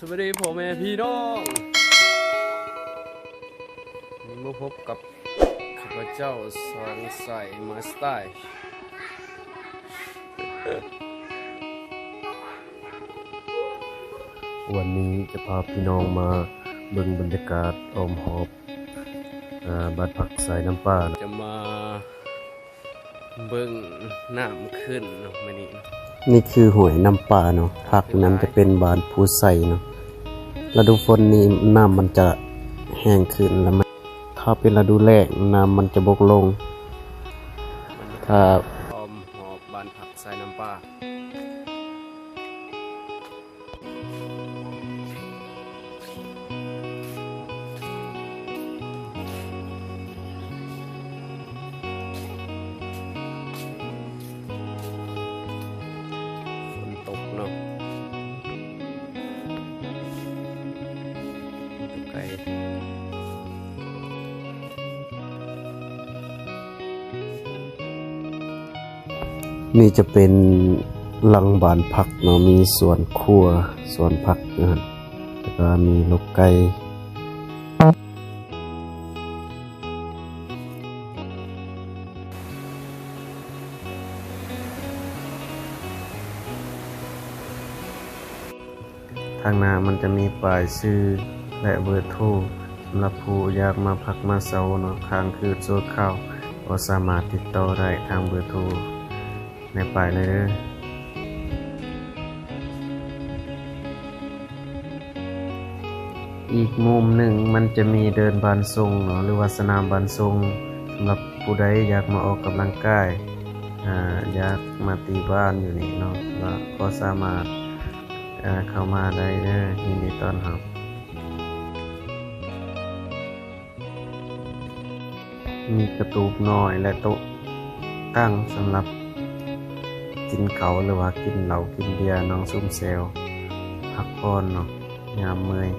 ສະບາຍດີພໍ່ແມ່ພີ່ນ້ອງ ນີ້ມາພົບກັບຂ້າພະເຈົ້າ ສອນໄຊ ມາສໄຕ. ວັນນີ້ຈະພາພີ່ນ້ອງມາເບິ່ງບັນຍາກາດອ້ອມຮອບ ອ່າ ບ້ານພັກຊາຍນ້ຳປາ ຈະມາເບິ່ງນ້ຳຂຶ້ນເນາະ ມື້ນີ້ເນາະ. ນີ້ຄືຫ້ວຍນ້ຳປາເນາະ ພັກນັ້ນຈະເປັນບ້ານພູໄຊເນາະ. ລະດູຝົນນີ້ນ້ຳມັນຈະແຫ້ງຂຶ້ນ ລະມັນ ຖ້າເປັນລະດູແລ້ງນ້ຳມັນຈະບົກລົງ. ຖ້າອ້ອມຮອບບ້ານພັກຊາຍນ້ຳປາ. ຝົນຕົກເນາະ ໄກ. ນີ້ຈະເປັນຫຼັງບ້ານພັກເນາະ ມີສວນຄົວ ສວນຜັກຢູ່ຫັ້ນ ແລ້ວກໍມີລົກໄກ່. ທາງໜ້າມັນຈະມີປ້າຍຊື່ ແລະ ເບີໂທ ສຳລັບຜູ້ຢາກມາພັກມາເຊົາເນາະ ຄ້າງຄືນຊົ່ວຄາວ ກໍສາມາດຕິດຕໍ່ໄດ້ທາງເບີໂທໃນປ້າຍເລີຍເດີ. ອີກມຸມໜຶ່ງມັນຈະມີເດີ່ນບ້ານຊົງເນາະ ຫຼືວ່າສະໜາມບ້ານຊົງ ສຳລັບຜູ້ໃດຢາກມາອອກກຳລັງກາຍ ອາ ຢາກມາຕີບ້ານຢູ່ນີ້ເນາະ ກໍ ກໍສາມາດ ເຂົ້າມາໄດ້ເດີ ຍິນດີຕ້ອນຮັບ. ມີກະຕູບນ້ອຍ ແລະ ໂຕະຕັ່ງສຳລັບກິນເຂົ້າ ຫຼືວ່າກິນເຫຼົ້າກິນເບຍ ນັ່ງຊຸມແຊວ ພັກຜ່ອນເນາະ ຍາມເມື່ອຍ.